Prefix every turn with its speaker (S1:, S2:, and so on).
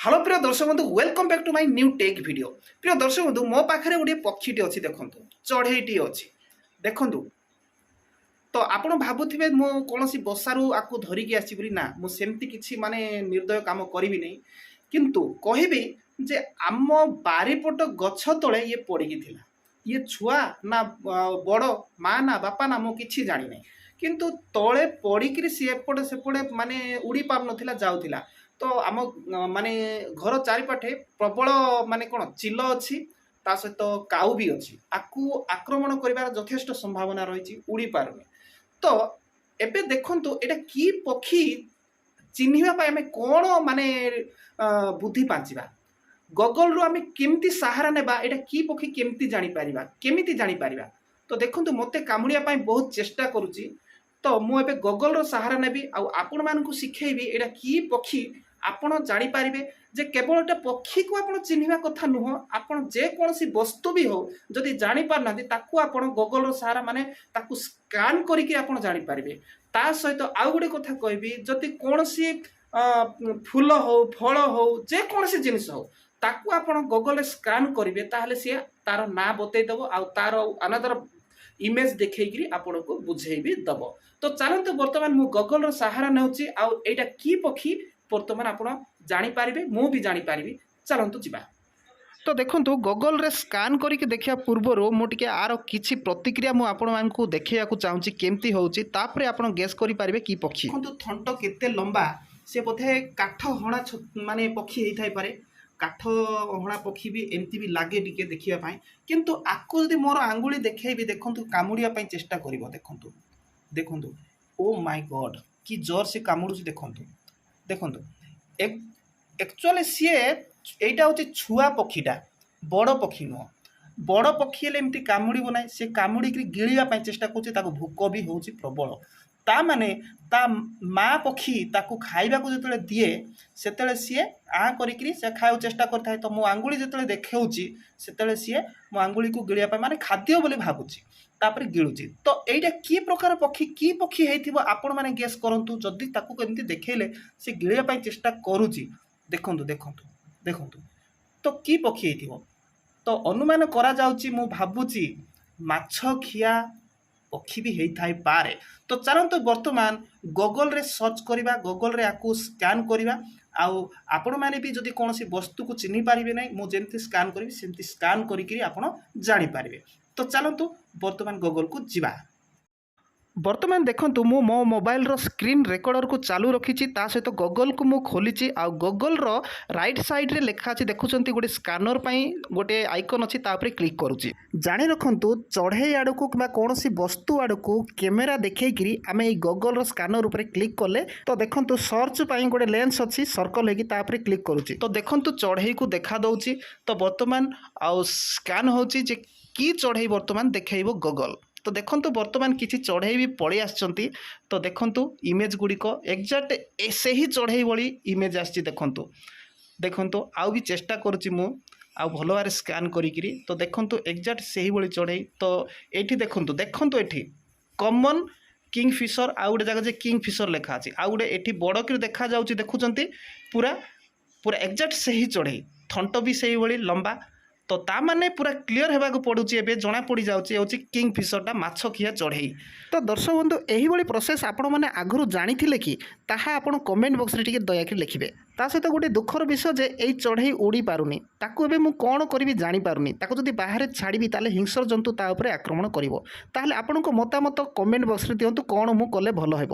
S1: Hello ପ୍ରିୟ ଦର୍ଶକ ବନ୍ଧୁ, welcome back to my new tech video। ପ୍ରିୟ ଦର୍ଶକ ବନ୍ଧୁ, ମୋ ପାଖରେ ଗୋଟିଏ ପକ୍ଷୀଟି ଅଛି, ଦେଖନ୍ତୁ, ଚଢ଼େଇଟି ଅଛି, ଦେଖନ୍ତୁ। ତ ଆପଣ ଭାବୁଥିବେ ମୁଁ କୌଣସି ବସାରୁ ଆକୁ ଧରିକି ଆସିଛି ବୋଲି। ନା, ମୁଁ ସେମିତି କିଛି ମାନେ ନିର୍ଦ୍ଦୟ କାମ କରିବି ନାହିଁ। କିନ୍ତୁ କହିବି ଯେ ଆମ ବାରିପଟ ଗଛ ତଳେ ଇଏ ପଡ଼ିକି ଥିଲା। ଇଏ ଛୁଆ ନା ବଡ଼, ମା ନା ବାପା ନା, ମୁଁ କିଛି ଜାଣିନାହିଁ। କିନ୍ତୁ ତଳେ ପଡ଼ିକିରି ସିଏ ଏପଟେ ସେପଟେ ମାନେ ଉଡ଼ି ପାରୁନଥିଲା, ଯାଉଥିଲା। ତ ଆମ ମାନେ ଘର ଚାରିପାଖେ ପ୍ରବଳ ମାନେ କ'ଣ ଚିଲ ଅଛି, ତା ସହିତ କାଉ ବି ଅଛି। ଆକୁ ଆକ୍ରମଣ କରିବାର ଯଥେଷ୍ଟ ସମ୍ଭାବନା ରହିଛି, ଉଡ଼ି ପାରୁନି। ତ ଏବେ ଦେଖନ୍ତୁ, ଏଇଟା କି ପକ୍ଷୀ ଚିହ୍ନିବା ପାଇଁ ଆମେ କ'ଣ ମାନେ ବୁଦ୍ଧି ପାଞ୍ଚିବା? ଗୁଗଲରୁ ଆମେ କେମିତି ସାହାରା ନେବା? ଏଇଟା କି ପକ୍ଷୀ କେମିତି ଜାଣିପାରିବା? କେମିତି ଜାଣିପାରିବା? ତ ଦେଖନ୍ତୁ, ମୋତେ କାମୁଡ଼ିବା ପାଇଁ ବହୁତ ଚେଷ୍ଟା କରୁଛି। ତ ମୁଁ ଏବେ ଗୁଗଲର ସାହାରା ନେବି ଆଉ ଆପଣମାନଙ୍କୁ ଶିଖେଇବି ଏଇଟା କି ପକ୍ଷୀ। ଆପଣ ଜାଣିପାରିବେ ଯେ କେବଳ ଏଟା ପକ୍ଷୀକୁ ଆପଣ ଚିହ୍ନିବା କଥା ନୁହଁ, ଆପଣ ଯେକୌଣସି ବସ୍ତୁ ବି ହଉ, ଯଦି ଜାଣିପାରୁନାହାନ୍ତି, ତାକୁ ଆପଣ ଗୁଗଲର ସାହାରା ମାନେ ତାକୁ ସ୍କାନ୍ କରିକି ଆପଣ ଜାଣିପାରିବେ। ତା ସହିତ ଆଉ ଗୋଟେ କଥା କହିବି, ଯଦି କୌଣସି ଫୁଲ ହଉ, ଫଳ ହଉ, ଯେକୌଣସି ଜିନିଷ ହଉ, ତାକୁ ଆପଣ ଗୁଗଲରେ ସ୍କାନ୍ କରିବେ, ତାହେଲେ ସିଏ ତାର ନାଁ ବତେଇ ଦେବ ଆଉ ତାର ଆନାଦର ଇମେଜ ଦେଖେଇକିରି ଆପଣଙ୍କୁ ବୁଝେଇ ବି ଦେବ। ତ ଚାଲନ୍ତୁ, ବର୍ତ୍ତମାନ ମୁଁ ଗୁଗଲର ସାହାରା ନେଉଛି ଆଉ ଏଇଟା କି ପକ୍ଷୀ ବର୍ତ୍ତମାନ ଆପଣ ଜାଣିପାରିବେ, ମୁଁ ବି ଜାଣିପାରିବି। ଚାଲନ୍ତୁ ଯିବା। ତ ଦେଖନ୍ତୁ, ଗୁଗଲରେ ସ୍କାନ୍ କରିକି ଦେଖିବା ପୂର୍ବରୁ ମୁଁ ଟିକେ ଆର କିଛି ପ୍ରତିକ୍ରିୟା ମୁଁ ଆପଣମାନଙ୍କୁ ଦେଖେଇବାକୁ ଚାହୁଁଛି, କେମିତି ହେଉଛି। ତାପରେ ଆପଣ ଗେସ୍ କରିପାରିବେ କି ପକ୍ଷୀ। ଦେଖନ୍ତୁ, ଥଣ୍ଟ କେତେ ଲମ୍ବା। ସେ ବୋଧେ କାଠ ହଣା ମାନେ ପକ୍ଷୀ ହେଇଥାଇପାରେ। କାଠ ହଣା ପକ୍ଷୀ ବି ଏମିତି ବି ଲାଗେ ଟିକେ ଦେଖିବା ପାଇଁ। କିନ୍ତୁ ଆକୁ ଯଦି ମୋର ଆଙ୍ଗୁଳି ଦେଖେଇବି, ଦେଖନ୍ତୁ, କାମୁଡ଼ିବା ପାଇଁ ଚେଷ୍ଟା କରିବ। ଦେଖନ୍ତୁ, ଦେଖନ୍ତୁ, ଓ ମାଇ ଗଡ୍, କି ଜୋର ସେ କାମୁଡ଼ୁଛି! ଦେଖନ୍ତୁ, ଦେଖନ୍ତୁ। ଆକ୍ଚୁଆଲି ସିଏ ଏଇଟା ହେଉଛି ଛୁଆ ପକ୍ଷୀଟା, ବଡ଼ ପକ୍ଷୀ ନୁହଁ। ବଡ଼ ପକ୍ଷୀ ହେଲେ ଏମିତି କାମୁଡ଼ିବ ନାହିଁ। ସେ କାମୁଡ଼ିକିରି ଗିଳିବା ପାଇଁ ଚେଷ୍ଟା କରୁଛି। ତାକୁ ଭୋକ ବି ହେଉଛି ପ୍ରବଳ। ତା ମାନେ ତା ମା ପକ୍ଷୀ ତାକୁ ଖାଇବାକୁ ଯେତେବେଳେ ଦିଏ, ସେତେବେଳେ ସିଏ ଆଁ କରିକିରି ସେ ଖାଇବାକୁ ଚେଷ୍ଟା କରିଥାଏ। ତ ମୋ ଆଙ୍ଗୁଳି ଯେତେବେଳେ ଦେଖାଉଛି, ସେତେବେଳେ ସିଏ ମୋ ଆଙ୍ଗୁଳିକୁ ଗିଳିବା ପାଇଁ ମାନେ ଖାଦ୍ୟ ବୋଲି ଭାବୁଛି, ତାପରେ ଗିଳୁଛି। ତ ଏଇଟା କି ପ୍ରକାର ପକ୍ଷୀ, କି ପକ୍ଷୀ ହେଇଥିବ, ଆପଣମାନେ ଗେସ୍ କରନ୍ତୁ। ଯଦି ତାକୁ ଏମିତି ଦେଖେଇଲେ ସେ ଗିଳିବା ପାଇଁ ଚେଷ୍ଟା କରୁଛି, ଦେଖନ୍ତୁ, ଦେଖନ୍ତୁ, ଦେଖନ୍ତୁ, ତ କି ପକ୍ଷୀ ହେଇଥିବ? ତ ଅନୁମାନ କରାଯାଉଛି, ମୁଁ ଭାବୁଛି ମାଛ ଖିଆ ପକ୍ଷୀ ବି ହେଇଥାଇପାରେ। ତ ଚାଲନ୍ତୁ, ବର୍ତ୍ତମାନ ଗୁଗଲରେ ସର୍ଚ୍ଚ କରିବା, ଗୁଗଲରେ ଆକୁ ସ୍କାନ୍ କରିବା। ଆଉ ଆପଣମାନେ ବି ଯଦି କୌଣସି ବସ୍ତୁକୁ ଚିହ୍ନି ପାରିବେ ନାହିଁ, ମୁଁ ଯେମିତି ସ୍କାନ୍ କରିବି, ସେମିତି ସ୍କାନ୍ କରିକିରି ଆପଣ ଜାଣିପାରିବେ। ତ ଚାଲନ୍ତୁ, ବର୍ତ୍ତମାନ ଗୁଗଲକୁ ଯିବା। ବର୍ତ୍ତମାନ ଦେଖନ୍ତୁ, ମୁଁ ମୋ ମୋବାଇଲର ସ୍କ୍ରିନ୍ ରେକର୍ଡ଼ରକୁ ଚାଲୁ ରଖିଛି, ତା ସହିତ ଗୁଗଲକୁ ମୁଁ ଖୋଲିଛି। ଆଉ ଗୁଗଲର ରାଇଟ୍ ସାଇଡ଼୍ରେ ଲେଖା ଅଛି, ଦେଖୁଛନ୍ତି, ଗୋଟେ ସ୍କାନର ପାଇଁ ଗୋଟେ ଆଇକନ୍ ଅଛି, ତା ଉପରେ କ୍ଲିକ୍ କରୁଛି। ଜାଣି ରଖନ୍ତୁ, ଚଢ଼େଇ ଆଡ଼କୁ କିମ୍ବା କୌଣସି ବସ୍ତୁ ଆଡ଼କୁ କ୍ୟାମେରା ଦେଖେଇକିରି ଆମେ ଏଇ ଗୁଗଲର ସ୍କାନର ଉପରେ କ୍ଲିକ୍ କଲେ, ତ ଦେଖନ୍ତୁ, ସର୍ଚ୍ଚ ପାଇଁ ଗୋଟେ ଲେନ୍ସ ଅଛି ସର୍କଲ୍ ହେଇକି, ତା ଉପରେ କ୍ଲିକ୍ କରୁଛି। ତ ଦେଖନ୍ତୁ, ଚଢ଼େଇକୁ ଦେଖା ଦେଉଛି। ତ ବର୍ତ୍ତମାନ ଆଉ ସ୍କାନ୍ ହେଉଛି ଯେ କି ଚଢ଼େଇ ବର୍ତ୍ତମାନ ଦେଖେଇବ ଗୁଗଲ। ତ ଦେଖନ୍ତୁ, ବର୍ତ୍ତମାନ କିଛି ଚଢ଼େଇ ବି ପଳେଇ ଆସିଛନ୍ତି। ତ ଦେଖନ୍ତୁ, ଇମେଜ୍ ଗୁଡ଼ିକ ଏକ୍ଜାକ୍ଟ ସେହି ଚଢ଼େଇ ଭଳି ଇମେଜ୍ ଆସିଛି। ଦେଖନ୍ତୁ, ଦେଖନ୍ତୁ, ଆଉ ବି ଚେଷ୍ଟା କରୁଛି ମୁଁ ଆଉ ଭଲ ଭାବରେ ସ୍କାନ୍ କରିକିରି। ତ ଦେଖନ୍ତୁ, ଏକ୍ଜାକ୍ଟ ସେହିଭଳି ଚଢ଼େଇ। ତ ଏଇଠି ଦେଖନ୍ତୁ, ଦେଖନ୍ତୁ, ଏଠି କମନ୍ କିଙ୍ଗ ଫିସର, ଆଉ ଗୋଟେ ଜାଗା ଯେ କିଙ୍ଗ ଫିସର ଲେଖା ଅଛି, ଆଉ ଗୋଟେ ଏଠି ବଡ଼ କରି ଦେଖାଯାଉଛି। ଦେଖୁଛନ୍ତି, ପୁରା ପୁରା ଏକ୍ଜାକ୍ଟ ସେହି ଚଢ଼େଇ, ଥଣ୍ଟ ବି ସେଇଭଳି ଲମ୍ବା। ତ ତା ମାନେ ପୁରା କ୍ଲିଅର ହେବାକୁ ପଡ଼ୁଛି, ଏବେ ଜଣା ପଡ଼ିଯାଉଛି ହେଉଛି କିଙ୍ଗ ଫିସରଟା ମାଛ ଖିଆ ଚଢ଼େଇ। ତ ଦର୍ଶକ ବନ୍ଧୁ, ଏହିଭଳି ପ୍ରୋସେସ୍ ଆପଣମାନେ ଆଗରୁ ଜାଣିଥିଲେ କି, ତାହା ଆପଣ କମେଣ୍ଟ ବକ୍ସରେ ଟିକେ ଦୟାକରି ଲେଖିବେ। ତା ସହିତ ଗୋଟେ ଦୁଃଖର ବିଷୟ ଯେ ଏଇ ଚଢ଼େଇ ଉଡ଼ି ପାରୁନି। ତାକୁ ଏବେ ମୁଁ କ'ଣ କରିବି ଜାଣିପାରୁନି। ତାକୁ ଯଦି ବାହାରେ ଛାଡ଼ିବି, ତାହେଲେ ହିଂସ୍ର ଜନ୍ତୁ ତା ଉପରେ ଆକ୍ରମଣ କରିବ। ତାହେଲେ ଆପଣଙ୍କ ମତାମତ କମେଣ୍ଟ ବକ୍ସରେ ଦିଅନ୍ତୁ, କ'ଣ ମୁଁ କଲେ ଭଲ ହେବ।